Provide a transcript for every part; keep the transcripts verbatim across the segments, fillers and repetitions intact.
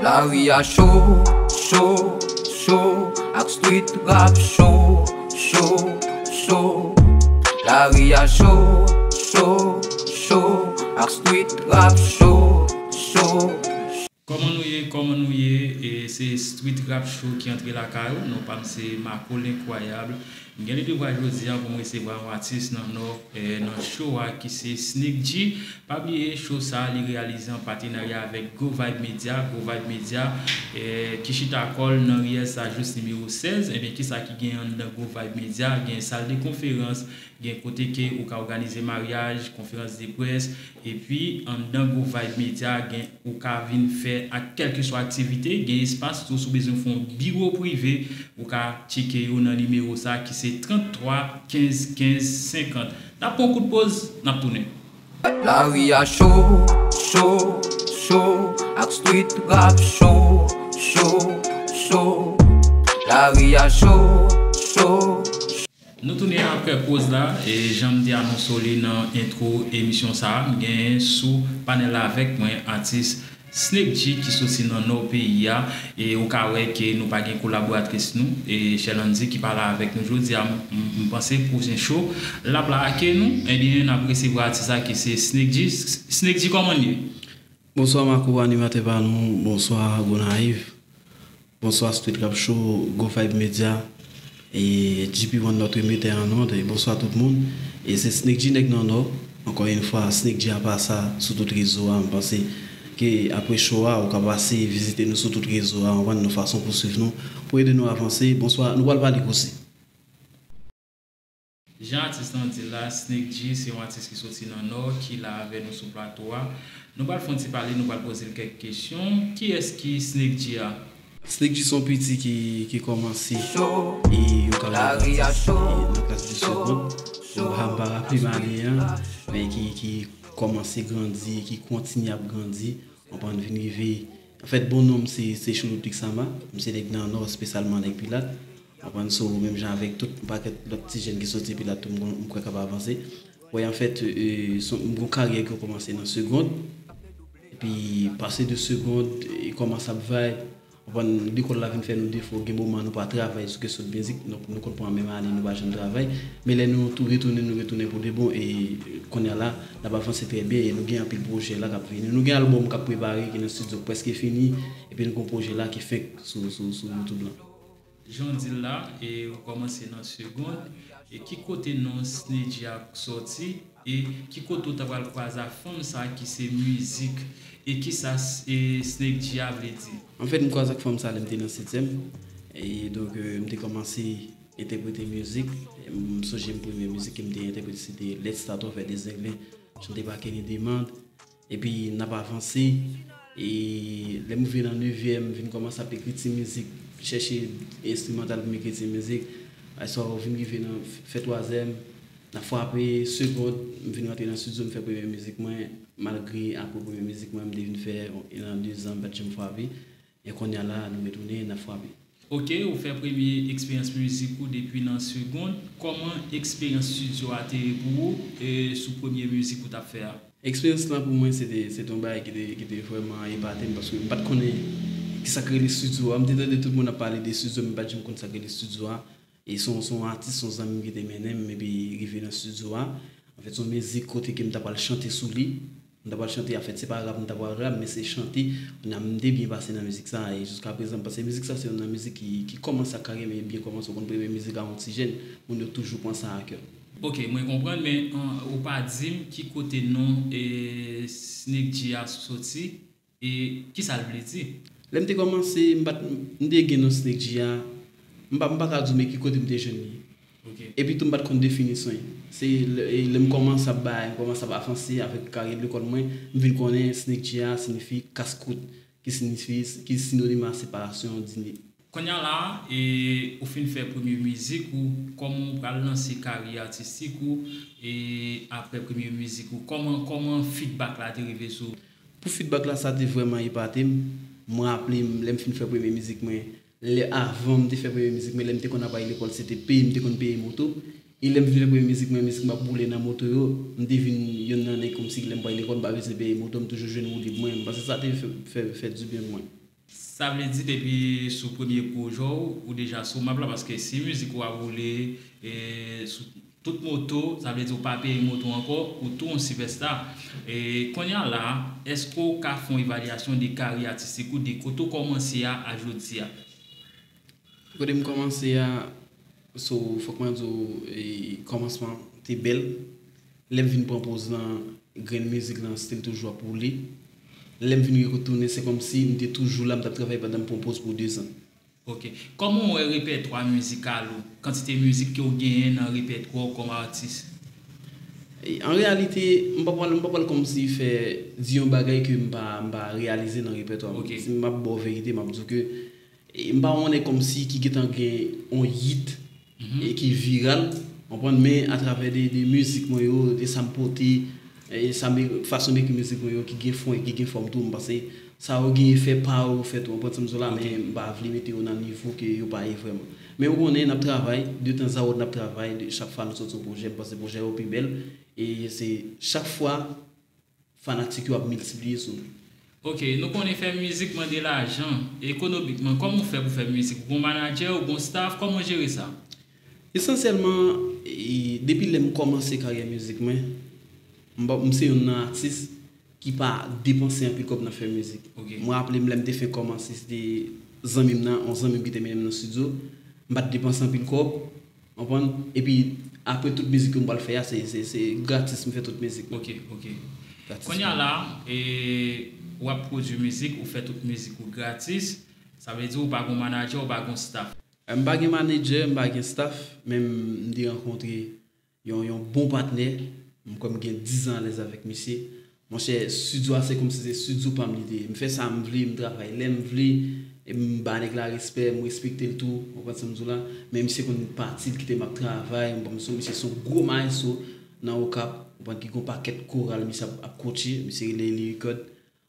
Lari a cho, cho, cho, ak street rap cho, cho, cho. Lari a cho, cho, cho, ak street rap cho, cho. Kòman nou ye? Kòman nou ye? E se Street Rap Show ki antre lakay ou. Non pa m se Marco Lenkwayab. M gen le devwa jodi a pou m resevwa yon atis nan Nò, eh, nan show a ki se Sneak G. Pa bliye, show sa a, li reyalize an patenarya avèk Go Vibe Media. Go Vibe Media, eh, ki chita kò l nan riyèl Sajous nimewo sèz. Ebyen, kisa ki gen anndan Go Vibe Media? Gen sal de konferans, gen kote ke ou ka òganize maryaj, konferans de près, epi anndan Go Vibe Media, gen, ou ka vin fè ak kèlkeswa aktivite, gen espas tou, si w bezwen fè yon biwo prive, ou ka tcheke yo nan nimewo sa ki se trant twa kenz kenz senkant. N ap pran yon kout poz, n ap tounen. Lari a cho, cho, cho, ak street rap cho, cho, cho. Lari a cho, cho, cho. Nou tounen apre poz la, e jan m te anonse w li nan entwo emisyon sa a, m gen sou panèl la avèk mwen atis Sneak G ki soti nan Nò peyi a, e ou ka wè ke nou pa gen kolaboratris nou, e Sherlandy ki pa la avèk nou jodi a, m, m, m panse pwochen show l ap la ake nou, ebyen n ap resevwa atis la ki se Sneak G. Sneak G, kòman l ye? Bonswa Marco, animatè pa nou, bonswa Gonayiv, bonswa Street Rap Show, Go Vibe Media, e G P One notre metteur en onde, e bonswa tout moun. E se Sneak G nèg nan Nò. Ankò yon fwa, Sneak G apa sa sou tout rezo a. M panse ke apre show a, ou ka pase vizite nou sou tout rezo a, anvan nou fason pou swiv nou, pou ede nou avanse. Bonswa, nou pral pale koze. Jan atis lan di l la, Sneak G se yon atis ki soti nan Nò, ki la avè nou sou plato a. Nou pral fè yon ti pale, nou pral poze l kèk kesyon. Kiyès ki Sneak G a? Sneak G se yon piti ki, ki kòmanse, e yo ka rele l atis, e nan klas de segond. Bon, m pa raple m ane an, men ki, ki kòmanse grandi, ki kontinye ap grandi. Konprann, vin rive. Anfèt, bon non m se, se Choulout Luxama. M se nèg nan Nò, espesyalman nèg Pilat. Konprann, so, menm jan avèk tout yon pakèt lòt ti jèn ki soti Pilat tou, m, m kwè k ap avanse. Wè, anfèt, e, se, m gon karyè ki kòmanse nan segond. Epi, pase de segond, e kòmanse ap vibe. Konprann, lekòl la vin fè nou defo, gen moman nou pa travay sou kesyon de mizik, donk nou konn pran menm ane, nou pa janm travay. Men lè nou tou retounen, nou retounen pou de bon, e kounye a la, n ap avanse trè byen, e nou gen anpil pwojè la k ap vini. Nou gen albòm k ap prepare, ki nan estidyo, k prèske fini, epi nou gen yon pwojè la ki fenk sou, sou, sou YouTube lan. Jan w di l la, e ou kòmanse nan segond, e ki kote non Sneak G a sòti? E ki kote w ta pral kwaze ak fanm sa ki se mizik? E kisa s-, e Sneak G a vle di? Anfèt, m kwaze ak fanm sa lè m te nan setyèm. E donk, e, m te kòmanse entèprete mizik. E m sonje m premye mizik ke m te entèprete, se te Let's Start Over de Zenglen, chante pa Kenny Demand. Epi n ap avanse. E lè m rive nan nevyèm, m vin kòmanse ap ekri ti mizik, chèche enstrimantal pou m ekri ti mizik. Aswè, vin rive nan fè twazyèm, n ap frape segond, m vin rantre nan estidyo, m fè premye mizik mwen, malgre apre premye mizik mwen, m te vin fè yon an, de zan, m pa t janm frape. E kounye a la, nou retounen, n ap frape. Oke, ou fè premye eksperyans mizik ou depi nan segond. Kòman eksperyans estidyo a te ye pou ou, e, sou premye mizik ou t ap fè a? Eksperyans lan pou mwen, se te, se te yon bagay ki te, ki te vrèman epate m, paske m pa t konnen kisa k rele estidyo a. M te tande tout moun ap pale de estidyo, men m pa t janm konn sa k rele estidyo a. E se yon, se yon atis, se yon zanmi m ki te mennen m, epi rive nan estidyo a. Anfèt, se yon mizik kote ke m ta pral chante sou li. M ta pral chante, anfèt, se pa rap, m ta pral rap, men se chante. Kounye a, m te byen pase nan mizik sa, e jiskaprezan, paske mizik sa, se youn nan mizik ki, ki kòmanse ak karyè m, e byen kòmanse, ou konn premye mizik a yon ti jèn, moun yo toujou pran sa a kè. Oke, mwen konprann, men, an, ou pa di m ki kote non, e, Sneak G a soti, e kisa l vle di? Lè m te kòmanse, m pa t, m te gen non Sneak G a, m pa, m pa ka di w men ki kote m te jwenn li. Oke. Epi tou, m pa t konn definisyon l. Se lè, e lè m kòmanse ap bay, m kòmanse ap avanse avèk karyè lekòl mwen, m vin konnen Sneak G a siyifi kas kout, ki siyifi, ki sinonim a separasyon, dini. Kounye a la, e, ou fin fè premye mizik ou, kòman w pral lanse karyè atistik ou, e, apre premye mizik ou, kòman, kòman feedback la te rive sou ou? Pou feedback la, sa te vrèman epate m. Mwen raple m, lè m fin fè premye mizik mwen, lè avan m te fè premye mizik mwen, lè m te konn ap al lekòl, se te peye m te konn peye moto. E lè m fin fè premye mizik mwen, mizik m ap boule nan moto yo, m te vin youn nan nèg kòmsi lè m pral lekòl, m pa bezwen peye moto, m toujou jwenn woulib mwen. M panse sa te fè, fè, fè dibyen pou mwen. Sa vle di depi sou premye pwojè w, ou deja sou map la, paske si mizik ou ap woule e, sou tout moto, sa vle di ou pa peye moto ankò, ou tou yon sipèsta. E kounye a la, èske w ka fè yon evalyasyon de karyè atistik ou, de kote w kòmanse a, a jodi a? Kote m kòmanse a, so, fòk mwen di w, e, kòmansman te bèl. Lè m vin pran poz lan, grenn mizik lan still toujou ap woule. Lè m vin retounen, se kòmsi m te toujou la, m t ap travay pandan m pran poz pou dezan. Ok. Kòman w wè repètwa mizikal ou? Kantite mizik ke w genyen nan repètwa w kòm atis? E, an reyalite, m pa pral, m pa pral kòmsi fè di yon bagay ke m pa, m pa reyalize nan repètwa m. Ok. Si m ap ba w verite, m ap di w ke e, m pa yon nèg kòmsi ki gentan gen yon hit e ki viral, konprann, men atravè de, de mizik mwen yo, de sa m pote, e sa m, fason m ekri mizik mwen yo ki gen fon e ki gen fòm tou, m panse sa yo gen efè pa yo fè tou, konprann sa m di w la, men m pa vle mete yo nan nivo ke yo pa ye vrèman. Men ou konnen n ap travay, de tanzawòt n ap travay, de, chak fwa nou soti yon pwojè, m panse pwojè yo pi bèl, e se chak fwa fanatik yo ap miltipliye sou nou. Ok, nou konnen fè mizik mande lajan. Ekonomikman, kòman w fè pou fè mizik? Ou gon manadjè, ou gon staff, kòman w jere sa? Esansyèlman, e, depi lè m kòmanse karyè mizik mwen, m pa- m se youn nan atis ki pa depanse anpil kòb nan fè mizik. Ok. Mwen raple m lè m te fenk kòmanse, se te zanmi m nan, yon zanmi m ki te mennen m nan estidyo. M pa t depanse anpil kòb, konprann? Epi, apre tout mizik ke m pral fè a, se, se, se gratis m fè tout mizik. Ok, ok. Gratis. Kounye a la, e, w ap pwodui mizik, ou fè tout mizik ou gratis. Sa vle di ou pa gon manadjè, ou pa gon staff. M pa gen manadjè, m pa gen staff, men m te rankontre yon, yon bon patnè. M kwè m gen diz an alèz avèk misye. Monchè, estidyo a se kòmsi se estidyo pa m li te ye. M fè sa m vle, m travay lè m vle, e m ba nèg la respè, m respekte l tou, w konprann sa m di w la. Men misye konn pati, l kite m ap travay, m konprann, misye se yon gwo maestro nan Okap, w konprann, ki gon pakèt koral misye ap, ap kotche, misye rele Eli Record.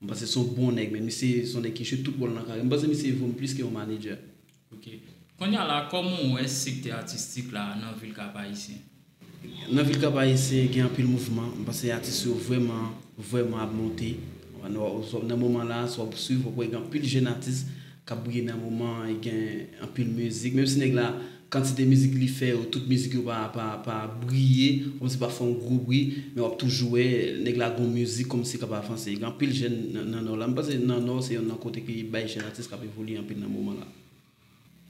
M panse se yon bon nèg, men misye se yon nèg ki jwe tout wòl nan karyè. M panse misye vo m plis ke yon manadjè. Ok. Kounye a la, kòman w wè sektè atistik la nan vil Kap Ayisyen? Nan vil Kap Ayisyen, gen anpil mouvman. M panse atis yo vrèman, vrèman ap monte. Nan, nan moman la, si w ap swiv, w ap wè gen anpil jèn atis k ap briye nan moman, e gen anpil mizik. Menm si nèg la, kantite mizik li fè yo, tout mizik yo pa, pa, pa briye, kòmsi pa fè yon gwo bri, men w ap toujou wè nèg la gon mizik kòmsi k ap avanse. Gen anpil jèn nan, nan Nò la. M panse nan Nò se youn nan kote ki bay jèn atis k ap evolye anpil nan moman la.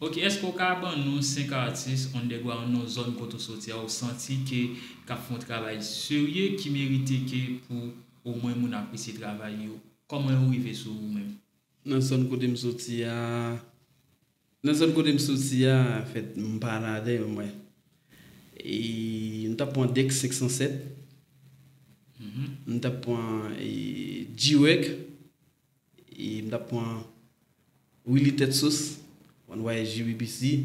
Ok, èske w ka ban nou senk atis underground nan zòn kote w soti a, ou santi ke k ap fè yon travay serye ki merite ke pou omwen moun apresye travay yo? Kòman yo rive sou ou menm? Nan zòn kote m soti a, nan zòn kote m soti a, anfèt, m pa ladan yo, mwen. E, m t ap pran Dex senk san sèt. M t ap pran, e, G-Rec. E, m t ap pran Willy Tèt Sous, One Y G B B C.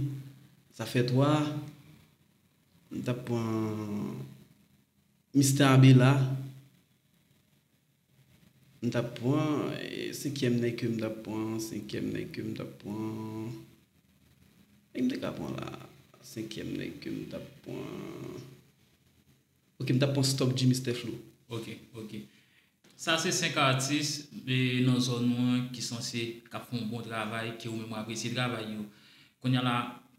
Sa fè twa. M t ap pran Mister Abela. M t ap pran, e, senkyèm nèg ke m t ap pran, senkyèm nèg ke m t ap pran. E m te ka pran la. Senkyèm nèg ke m t ap pran. Ok, m t ap pran Stop G Mister Flou. Ok, ok. Sa se senk atis, e, nan zòn ou an ki sanse k ap fè yon bon travay, ke ou menm w apresye travay yo. Kounye a la,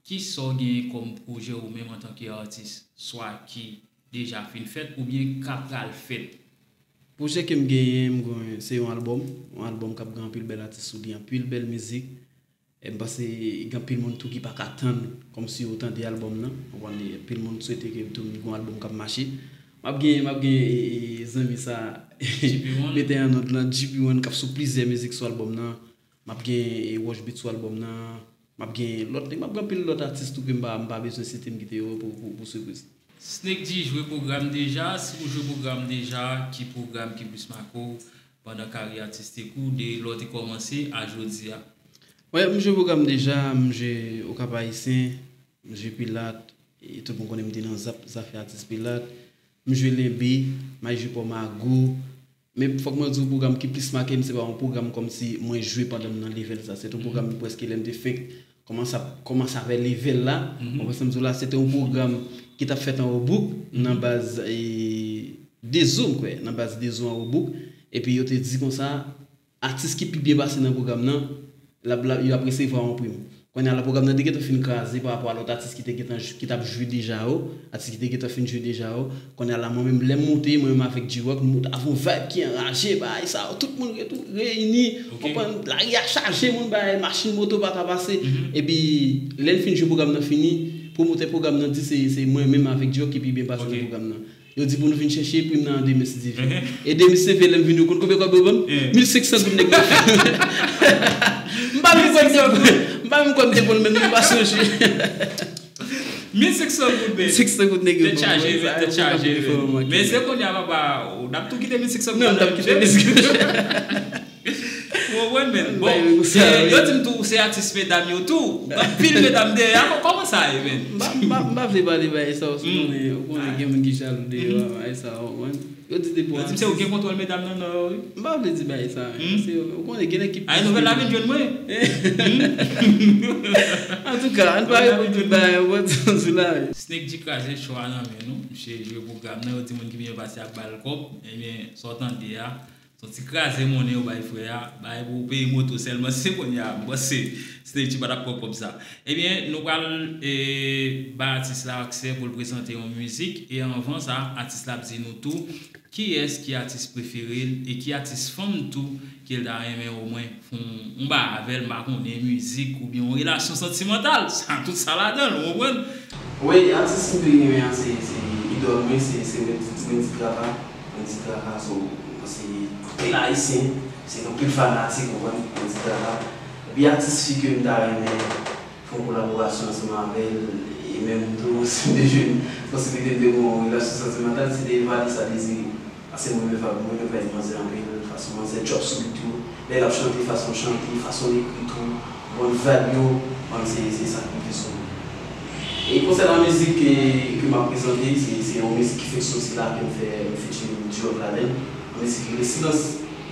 kisa w genyen kòm pwojè ou menm antanke atis, swa ki deja fin fèt oubyen k ap pral fèt? Pwojè ke m genyen, m gen, se yon albòm. Yon albòm k ap gen anpil bèl atis sou li, anpil bèl mizik. E m panse gen anpil moun tou ki pa ka tann kòmsi yo tande albòm nan. Ou konprann, anpil moun swete ke tou m gen yon albòm k ap mache. M ap gen, m ap gen, e, e, zanmi sa, G P One. Mete an nòt lan, G P One k ap sou plizyè mizik sou albòm nan. M ap gen, e, Rush Beat sou albòm nan. M ap gen lòt nèg, m ap gen anpil lòt atis tou ke m pa, m pa bezwen site m kite yo pou, pou, pou sipriz. Snake D, jwe pwogram deja, si ou jwe pwogram deja, ki pwogram ki plis make w pandan karyè atistik ou, de lè w te kòmanse a jodi a? Wè, m jwe pwogram deja, m jwe Okap Ayisyen, m jwe Pilat, e tout moun konnen m te nan zap, zafè atis Pilat. M jwe Lenbe, m al jwe Pòmago. Men fòk mwen di w, pwogram ki plis make m, se pa yon pwogram kòmsi mwen jwe pandan m nan level sa. Se te yon pwogram prèske lè m te fenk kòmanse ap, kòmanse avè level la. Ou konprann sa m di w la, se te yon pwogram ki t ap fèt an Wobouk, nan baz, e, Dezo, m kwè, nan baz Dezo an Wobouk. Epi yo te di konsa, atis ki pi byen pase nan pwogram nan, l ap, l ap, yo ap resevwa yon prim. Kounye a la, pwogram nan te gentan fin kraze pa rapò a lòt atis ki te gentan, ki t ap jwe deja yo, atis ki te gentan fin jwe deja yo. Kounye a la, mwen menm, lè m moute, mwen menm avèk G-Rock, nou moute avè yon vibe ki anraje, bagay sa yo, tout moun retou-, reyini, konprann, lari a chaje moun, bagay, machin moto pa ka pase. Epi, lè n fin jwe pwogram nan fini, pwomotè pwogram nan di se, se mwen menm avèk G-Rock ki pi byen pase nan pwogram nan. Yo di pou nou vin chèche prim nan an demen, si Dye vle. E demen, si Dye vle, lè m vin, ou konn konbyen kòb yo ban m? Mil senk san goud nèg yo. M pa menm kwè m te, m pa menm kwè m te bon, men m pa sonje. Mil senk san goud, men. Mil senk san goud nèg yo ban m. Tèt chaje, men, tèt chaje, men. Men se kounye a, papa, n ap tou kite mil senk san goud. Non, n ap kite mil senk san goud. Ou konprann, men. Bon, yo di m tou, se atis medam yo tou. Anpil medam dèyè a, kòman sa ye, men? M pa, m pa, m pa vle pale bagay sa yo, ou konnen, ou konnen gen moun ki jalou deyò a, bagay sa yo, ou konprann? Yo di depi w atis. Yo di m se ou gen kontwòl medam nan, non, wi. M pa vle di bagay sa, men. Paske ou konnen gen nèg ki. Ay, nouvèl la vin jwenn mwen. Antouka, ann pa reponn tout bagay, ou konprann sa m di la, men. Snake G kraze cho a nan men nou. Misye jwe pwogram nan, yo di moun ki byen pase ap ba l kòb. Ebyen, sa w tande a, se yon ti kraze monnen yo bay frè a, bay pou peye moto sèlman, se kounye a, m panse Snake G pa t ap pran kòb sa. Ebyen, nou pral, e, ba atis la aksè pou l prezante yon mizik, e anvan sa, atis la ap di nou tou kiyès ki atis prefere l, e ki atis fanm tou ke l ta renmen omwen fè yon, yon bagay avè l, m pa konnen, mizik oubyen yon relasyon santimantal, sa, tout sa ladan l, ou konprann? Wi, atis m pi renmen an, se, se idòl mwen, se, se Wendy, Wendy Traka. Wendy Traka, so, se anpil Ayisyen, se anpil fanatik, ou konprann, Wendy Traka. Epi atis fi ke m ta renmen fè yon kolaborasyon ansanm avè l, e menm tou, si m te jwenn posiblite m te gen yon relasyon santimantal, se te Vanessa Désiré. Paske mwen renmen vibe, mwen renmen vibe manzè anpil, fason manzè drop sou beat yo, lè l ap chante, fason l chante, fason l ekri tou, bon vibe yo, bon, se, se sa k rive sou mwen. E konsènan mizik ke, ke m ap prezante, se, se yon mizik ki fèk soti la, ke m fè, m featuring G-Rock ladan l, yon mizik ki rele Silans.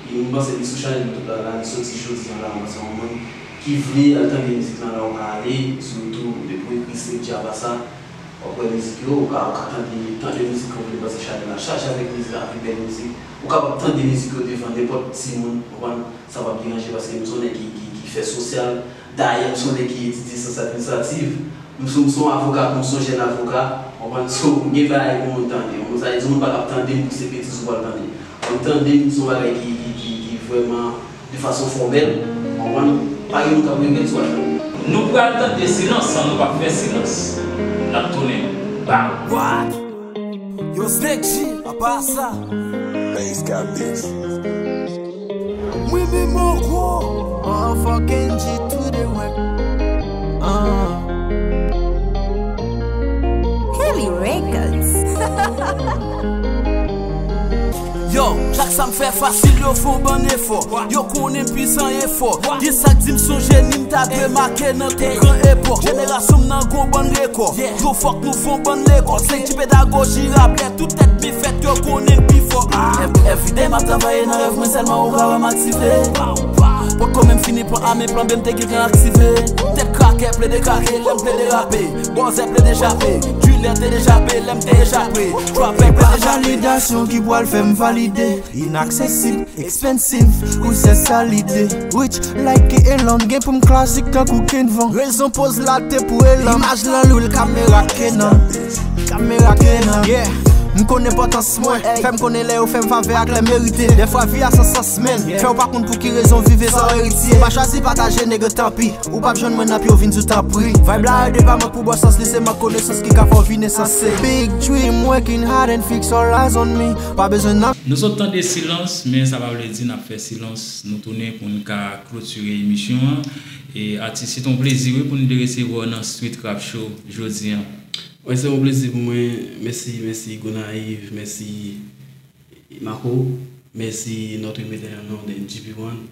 E m panse li sou chanèl YouTube la, la, li soti jodi a la, m panse yon moun ki vle al tande mizik lan la, ou ka ale sou YouTube, depi w ekri Snake G Apasa, w ap wè mizik yo, ou ka, ou ka tande, tande mizik ke w vle, paske chanèl la chaje avèk mizik, avèk bèl mizik. Ou kapab tande mizik yo devan nenpòt timoun, ou konprann? Sa p ap deranje, paske m se yon nèg ki, ki, ki fè sosyal. Dayè, m se yon nèg ki etidye syans administrativ. M se, m se yon avoka tou, m se yon jèn avoka. Ou konprann? So, m gen bagay pou moun tande. Yon moun, sa vle di, yon moun pa t ap tande m pou se betiz ou pral tande. Ou tande m, se yon bagay ki, ki, ki, ki vrèman de fason fòmèl. Ou konprann? Pa gen moun k ap regrèt si w al tande. Nou pral tande Silans, san nou p ap fè silans. N ap tounen ba ou. What? Yo, Snake G, apa sa? Bass got this. Mwen menm ankò. Motherfucking G to the work. Uh. Kelly Records. Yo, chak sa m fè fasil, yo fè yon bann efò. Yo konnen m pi san efò. Gen sa k di m se yon jeni, m ta dwe make nan tout gran epòk. Jenerasyon m nan gon bann rekò. Yo fòk nou fè yon bann lekòl. Se ti pedagoji rap, lè tout tèt byen fèt, yo konnen m pi fò. Ev-, everyday m ap travay nan rèv mwen, sèlman ou ka wè m aktive. Potko menm fini pran A, men plan B m te gentan aktive. Tèt krake, plede krake, lè m plede rape. Bòzè plede chape, dilè te deja pe, lè m te deja pre. Trapè plede deja pe. Validasyon ki pral fè m valide. Inaksesib, expensive, wi se sa lide. Rich like Elon, gen pou m klasik tankou Ken Van. Rezon poz la te pou Elon. Imaj lan lwil, kamera Canon. Kamera Canon, yeah. M konn enpòtans mwen. Fè m konnen lè yo fè m favè ak lè merite. Dèfwa vi a san sans, men. Fè w pa konn pou ki rezon vive sa w eritye. Pa chwazi pataje, nèg, tanpi. Ou p ap jwenn mwen nan pye w vin di w tanpri. Vibe la ede pa mank pou bò sans li, se mank konesans ki ka fè w vin ensanse. Big dream, working hard and fix all eyes on me. Pa bezwen nan. Nou sot tande Silans, men sa pa vle di n ap fè silans. Nou tounen pou n ka klotire emisyon an. E atis, se t on plezi, wi, pou n te resevwa w nan Street Rap Show jodi an. Wi, se yon plezi pou mwen. Mèsi, mèsi Gonayiv, mèsi Marco, mèsi Notre Médard Nord and G P One.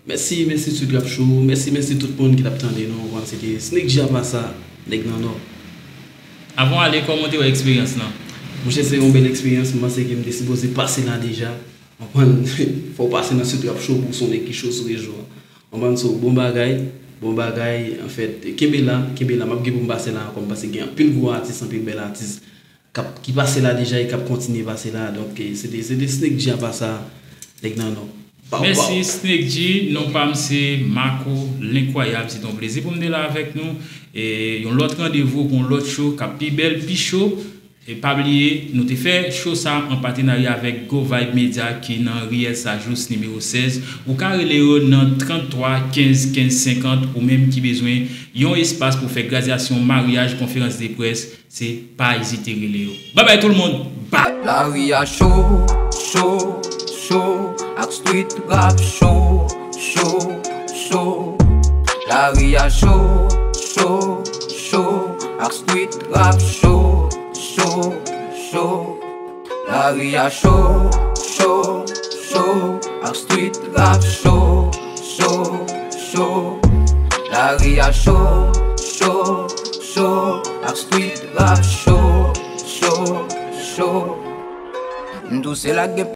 Mèsi, mèsi Street Rap Show, mèsi, mèsi tout moun ki t ap tande nou, ou konprann, se te Snake G Apasa, nèg nan Nò. Avan w ale, kòman w te wè eksperyans lan? Monchè, se yon bèl eksperyans, m panse ke m te sipoze pase la deja, ou konprann, fò w pase nan Street Rap Show pou w se yon nèg ki cho sou rezo a. Ou konprann, so, bon bagay, bon bagay, anfèt, kenbe la, kenbe la, m ap gen pou m pase la ankò, m panse gen anpil gwo atis, anpil bèl atis k ap, ki pase la deja e k ap kontinye pase la. Donk, eh, se te, se te Snake G Apasa, nèg nan Nò. Mèsi Snake G, non pa m se Marco Lenkwayab, se t on plezi pou m te la avèk nou. E yon lòt randevou pou yon lòt show k ap pi bèl, pi cho. E pa bliye, nou te fè show sa an patenarya avèk Go Vibe Media ki nan riyèl Sajous nimewo sèz. Ou ka rele yo nan tranntrwa kenz kenz senkant, ou menm ki bezwen yon espas pou fè gradyasyon, maryaj, konferans de près, se pa ezite rele yo. Babay tout moun, bye! Lari a cho, cho, cho, ak street rap cho, cho, cho. Lari a cho, cho, cho, ak street rap cho, cho, cho. Lari a cho, cho, cho, ak street rap cho, cho, cho. Lari a cho, cho, cho, ak street rap cho, cho, cho. M tou se la k gen